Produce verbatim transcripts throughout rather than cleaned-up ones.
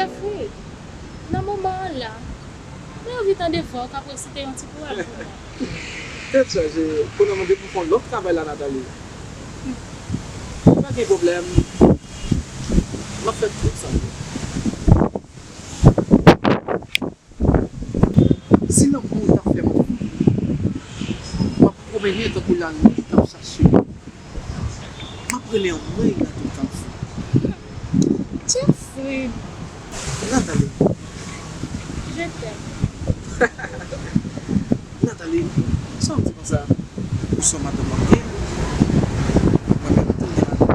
Jeffrey, nan moman an la, mwen anvi tande vwa w k ap resite yon ti powèm pou mwen. Tèt chaje, kounye a mwen depi m fè yon lòt travay la, Nathalie. Pa gen pwoblèm. M ap fè tout sa m vle. Si lanmou w ta fè m anvi, m ap pwomennen tankou lalwouj k ap chache. M ap rele anmwey nan tout kafou. Jeffrey. Nathalie. Je t'aime. Nathalie, sa w di konsa? Ou se yon madanm manke. Mwen menm tou, m gen madanm.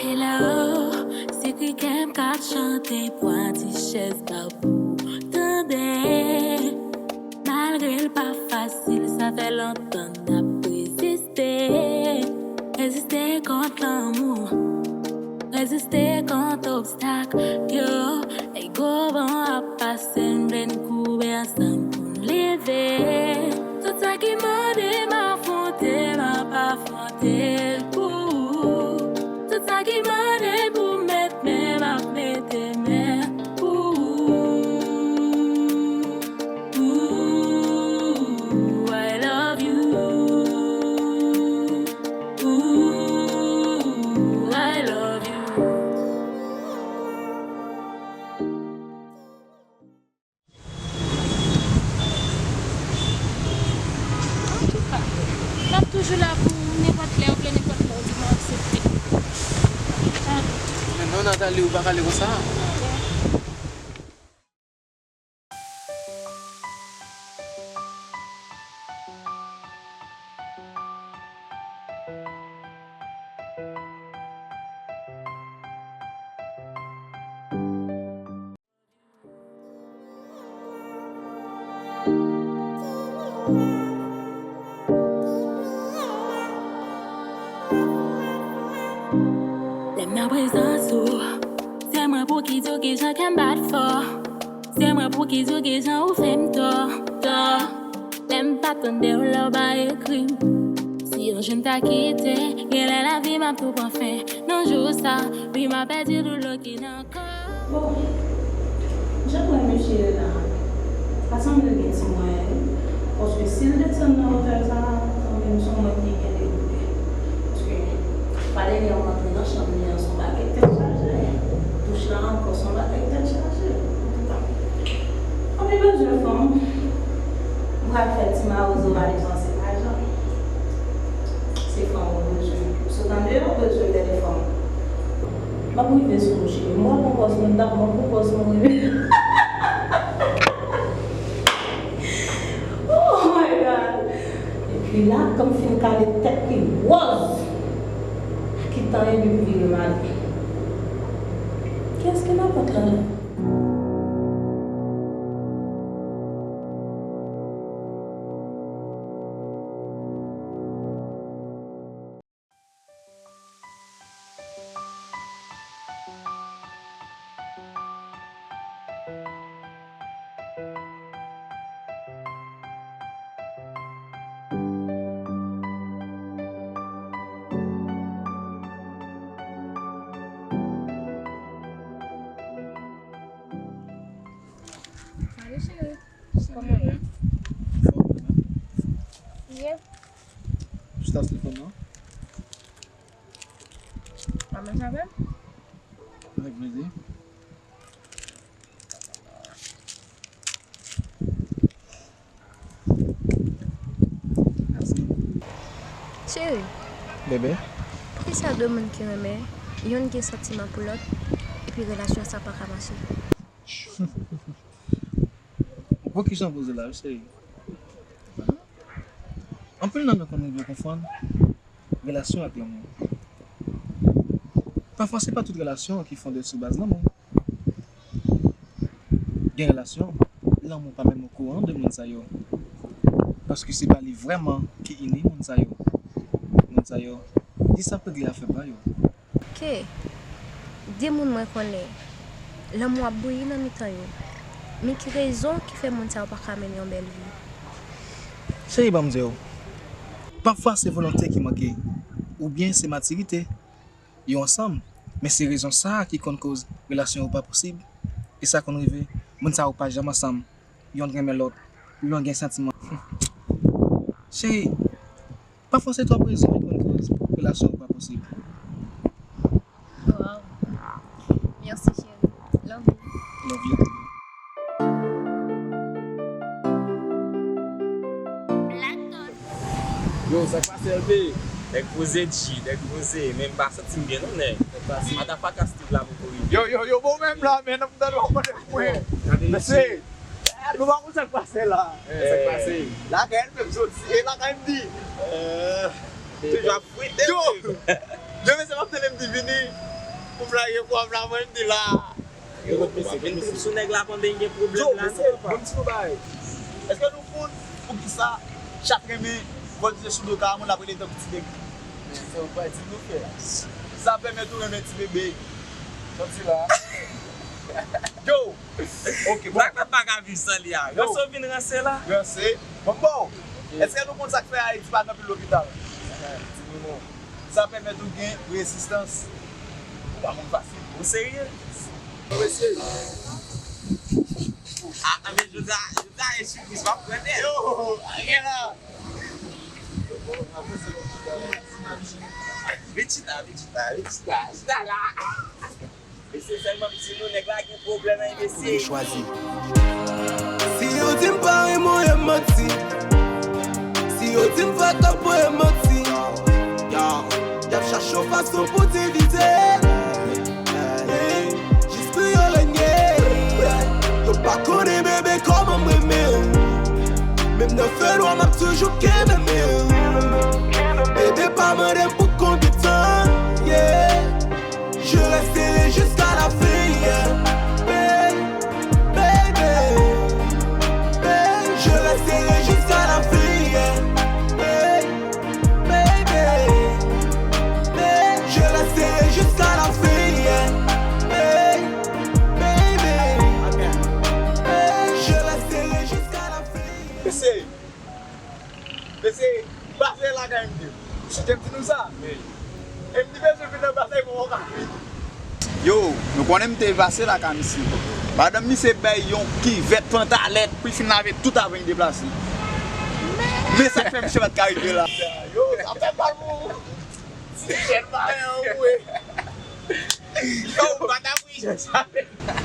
Hello, se kri kè m k ap chante, pwa ti chèz pa pou tande. Malgre l pa fasil, sa fè lontan n ap reziste. Reziste kont lanmou, reziste kont obstak yo. Lè gwo van ap pase, n vle n koube ansanm pou n leve. Tout sa ki mande m afwonte, m ap afwonte l pou ou. Tout sa ki mande pou m met men, m ap mete men pou ou. Ooh, I love you. Ooh, I love you. Antouka, n ap toujou la pou ou nenpòt lè ou vle, nenpòt lè ou di mwen aksepte. Men non, Nathalie, ou pa ka ale konsa. Lè m nan prezans ou, se mwen pou ki di w kijan kè m bat fò. Se mwen pou ki di w kijan ou fè m tò, tò. Lè m pa tande w lè w pa ekri m. Si yon jou m ta kite, genlè lavi m ap tou pran fen. Nan jou sa, wi, m ap pèdi doulè ki nan kò. Bon, jan m wè mesye a la, pa sanble l gen ti mwayen, wi. Paske si l desann nan wotè sa a, sanble m se yon moun ki gen de goute. Paske pa dèyè m antre nan chanm li an, se yon bagay tèt chaje. Douch la ankò, se yon bagay tèt chaje. Antouka, anpil bezwen fanm. M pral fè ti mawozo valiz lan, se pa jan. Se fanm ou bezwen. Sot andeyò, ou bezwen bèl fanm. M ap rive sou ou, cheri. M wè w pran pòz mwen, m t ap pran pòz mwen rive. Oh my God! Epi la, kan m fin kale tèt li wòz, pa kite anyen epi m vire m ale. Kiyès ki nan pòt la la? Salut chérie. Kòman w ye? Fòm ou menm? Byen. Jis achte fòm nan. Pa manje avè m? Avèk plezi. Mèsi. Cheri. Bebe. Poukisa de moun ki renmen, yonn gen santiman pou lòt, epi relasyon sa pa ka mache? Ou konn kijan poze la, wi, cheri. Anpil nan nou konn rive konfonn relasyon ak lanmou. Pafwa, se pa tout relasyon ki fonde sou baz lanmou. Gen relasyon, lanmou pa menm okouran de moun sa yo. Paske se pa li vrèman ki ini moun sa yo. Moun sa yo, li sa regle afè pa yo. Ke de moun mwen konnen, lanmou ap bouyi nan mitan yo. Men ki rezon ki fè moun sa yo pa ka mennen yon bèl vi? Cheri, ban m di w, pafwa se volonte ki manke, oubyen se matirite. Yo ansanm, men se rezon sa a ki konn koz relasyon yo pa posib. E sa konn rive, moun sa yo pa janm ansanm, yonn renmen lòt, yonn gen santiman. Cheri, pafwa se twòp rezon ki konn koz relasyon yo pa posib. Wow. Mèsi, cheri. Love you. Love you. Yo, sa k pase, L P? Nèg poze, G, nèg poze, men m pa santi m byen non, nèg. Sa k pase? Madafaka Steve la poko rive. Yo, yo, yo, bon, menm la, men, n ap tande w konnen mwen. Mesye, nou pa konn sa k pase la. Eh, sa k pase? Lakay L P m soti, e lakay M D. Eh, toujou ap frite. Yo, yo, mesye, m ap tande M D vini pou m lage kwa m la, mwen, M D la. Yo, mesye, vin trip sou nèg la pandan l gen pwoblèm la, non, papa. Bon, ti bagay. Èske nou konn poukisa chat renmen vòltije sou do kara moun l ap rele tankou ti bebe? Sa w pa di nou fè. Sa pèmèt ou renmen ti bebe. Sòti la. Yo! Ok, bon. Sa k fè m pa ka viv san li a? Yo. Ranse w vin ranse la? Ranse. Bon, bon. Ok. Èske nou konn sa k fè Ayiti pa gen anpil lopital? Di nou non. Sa pèmèt ou gen rezistans. Ou pa moun fasil. Ou serye? Mesye. Ah, ah, men jodi a, jodi a, e sipriz, m ap pran nèt. Yo, gen la. Vin chita, vin chita, vin chita, chita la. Mesye, sèlman m di nou, nèg la gen pwoblèm, wi, mesye. Yo chwazi. Si yo di m pa renmen w, y ap manti. Si yo di m fèk ap, y ap manti. Yo, y ap chache yon fason pou divize. Jis pou yo renye. Yo pa konnen, bebe, kòman m renmen w. Menm nan fè nwa, m ap toujou kenbe men w. Bebe, pa mande m pou konbyen tan. Yeah. Je resterai jusqu'à la fin, yeah. Baby, baby, je resterai jusqu'à la fin, yeah. Baby, baby, je resterai jusqu'à la fin, yeah. Baby, baby, je resterai jusqu'à la fin, yeah. Mesye, mesye, pase lakay M D. Misye te di nou sa. Wi. E M D bezwen vin nan batay pou w ka vin. Yo, nou konnen m te pase lakay misye. Madanm misye bay yon kivèt pantalèt pou l fin lave tout avan l deplase. Men sa k fè misye pa t ka rive la. Yo, sa fè mal pou ou. Ti chèn pa yon vre. Yo, pa ta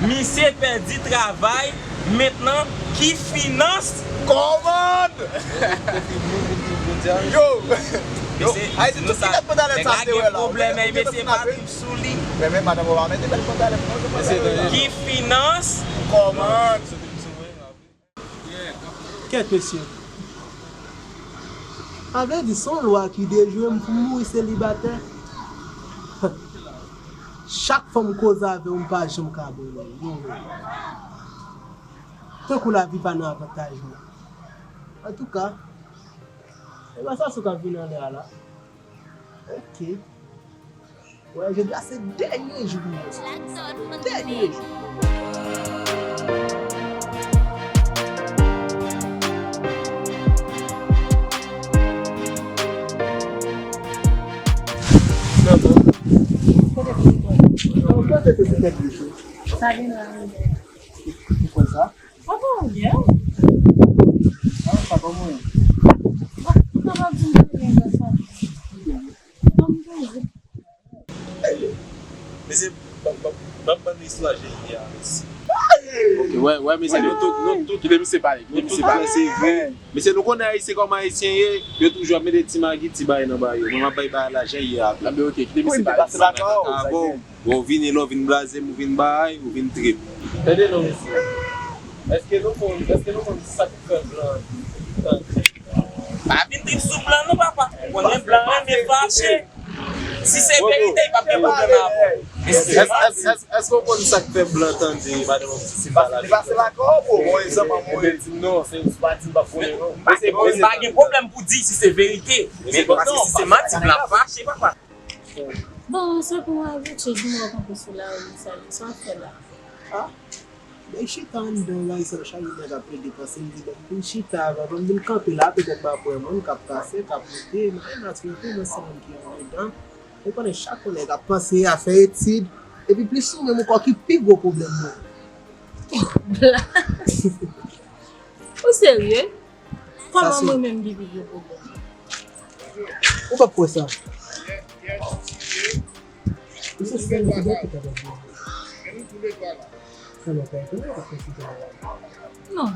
Misye pèdi travay, mentnan ki finans kòmand! Yo! Yo, Ayiti, tout kidnap pantalèt sa te wè la. Nèg la gen pwoblèm, ey, mesye, pa trip sou li. Men, men, madanm, ou pa mete bèl pantalèt, non, se pantalèt. Ki finans kòmand! Kèt, mesye. Sa vle di, se yon lwa ki dejwe m pou m mouri selibatè? Chak fwa m koze avè w, m pa janm ka bwè lè w. Non, non. Tankou lavi pa nan avantaj mwen. Antouka, e pa sa sou k ap vin anlè a la. Ok. Wè, jodi a se dènye jou pou mwen. Dènye jou pou mwen. Kote ke se tèt li, se? Sa gen la, wi. Ou konn sa? Papa, ou byen? Ah, papa mwen. Ou kapab di m kote gen sa? Ban m poze. Mesye, ban, ban, ban, ban istwa G P a, mesye. Ok, wè, wè, mesye, nou tout, nou tout, kite misye pale, kite misye pale. Se vre. Mesye, nou konnen Ayisyen kòman Ayisyen ye, yo toujou ap mete ti magi, ti bagay nan bagay yo. Mwen, m ap bay bagay la jan l ye a. Ah, ben, ok, kite misye pale. Bon, ou vini la, ou vin blaze m, ou vin bay, ou vin trip. Tande non, mesye. Èske nou konn, èske nou konn sa k fè blan tande? Pa vin trip sou blan non, papa. Ou konnen blan renmen fache. Si se verite, li p ap gen pwoblèm avè w. Èske, èske, èske, èske w konn sa k fè blan tande madanm ap di si m pa lave? Li pase lakay w, bro. Bon, egzanp, an mwen. Ebyen, di m non, se, se pa di m p ap konnen non. Men se, men se pa gen pwoblèm pou di si se verite. Men paske si se manti, blan fache, papa. Bon, se pou mwen abitye di mwen kanpe sou lari, sa, sa w ap fè la? Ah? Lè l chita anndan, bagay sa chaje nèg ap plede panse, m di, bon, m vin chita, avan m vin kanpe la, petèt m ap wè moun k ap pase, k ap moute, nan yon natiralite, mwen se nonm ki andedan. Ou konnen chak yon nèg ap panse, ap fè etid, epi plis ou menm ou kwè ki pi gwo pwoblèm mwen. Ou serye? Kòman mwen menm ki pi gwo pwoblèm? Ou p ap kwè sa. Ou se sèl ki gen tout bagay byen. Kòman w fè konnen w ap fè sijè a? Non.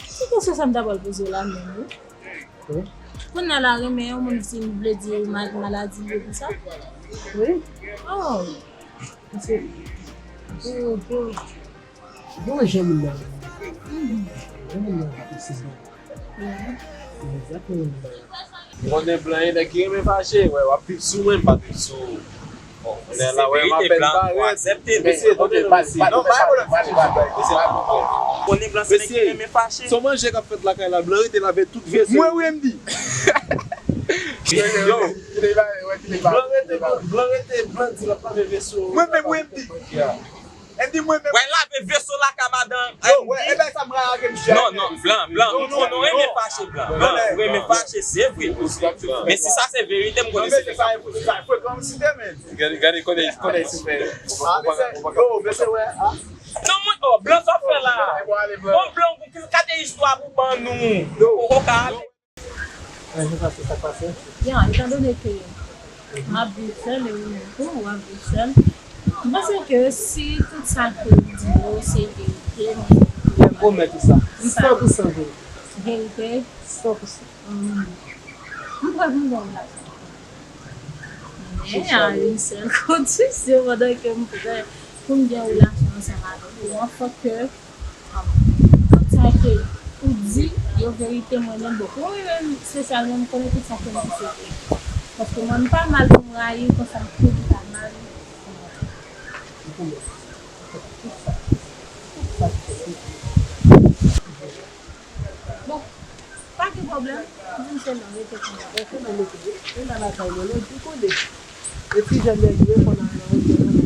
Se kesyon sa m ta pral poze w la menm, wi. Kounye a la, renmen yon moun vin vle di maladi yo, konsa? Wi. Oh. Paske, gen yon jan moun nan, jan moun nan ap sezi. Egzakteman moun nan. Konnen blan e nèg ki renmen fache, wè, w ap viv sou mwen, m pa t viv sou ou. Bon, kounye a la, wè, m apèn parèt. Mesye, tande, mesye, non, pa pwoblèm, mesye, pa pwoblèm. Konnen blan se nèg ki renmen fache. Se yon manje k ap fèt lakay la, blan rete lave tout veso. Mwen, wi, M D. Yo. Blan rete, blan rete, blan di l ap lave veso. Mwen menm, wi, M D. M D mwen menm. Wè lave veso lakay madan. Yo, wè, e bèl sa m rale ke misye. Non, non, blan, blan, m konnen w renmen fache blan. Blan, ou renmen fache, se vre. Men si sa se verite, m konnen se sa. Sa frekan m site, men. Gade, gade, konnen, konnen se fè. Yo, mesye, wè. Non, mwen, oh, blan sa w fè la. Bon, blan, gade istwa pou ban nou. Ou ka ale. Anyen pase, sa k pase? Byen, etandone ke m ap viv sèl e ou menm tou, w ap viv sèl, m panse ke si tout sa ke w di yo se verite, mwen, M pwomèt ou sa. San pou san verite. Verite? San pou san. M prè pou m ba w lajan. Men a yon sèl kondisyon, pandan ke m prè pou m gen relasyon ansanm avèk ou, an fòk ke Tout sa ke ou di, yo verite mwen menm. Bon, pou mwen menm, espesyalman, m konnen tout sa ke m di se vre. Paske mwen, m pa mal pou m rayi, konsa m toujou ta mal. Bon, pa gen pwoblèm. Ou di m se non, rete konsa. Rete nan mete, rete nan lakay mwen, non, di konnen. E ti jèn nèg yo, konn al nan otèl, nan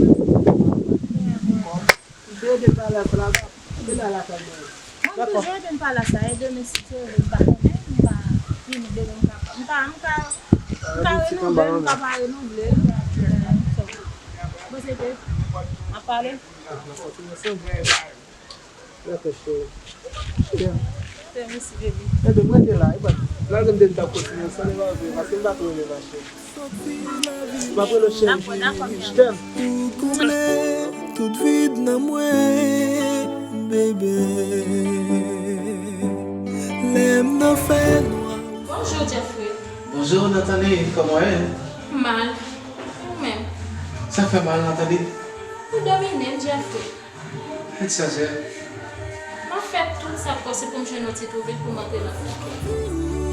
Mwen toujou ede m pa la sa, ede la lakay mwen. Mwen toujou ede m pa la sa, ede m enstitye yo, m pa konnen, m pa vini demen, m ka, m ka, m ka, m ka renouvle, m ka pa renouvle. Mwen se ke, m ap pale. Dakò, cheri. Yeah. Fè mesi, baby. Ebyen, mwen te la, e pa. Malgre m te di m t ap kontinye, sa te pa vre, paske m pa twò renmen mache. M ap rele w cheri, je t'aime. Ou konble tout vid nan mwen, bebe. Lè m nan fènwa. Bonjou, Jeffrey. Bonjou, Nathalie. Comment est? Mal. Ou menm? Sa fè mal, Nathalie? Ou domine m, Jeffrey. Egzajere. M ap fè tout sa k posib pou m jwenn yon ti twouv pou m antre nan fè kè.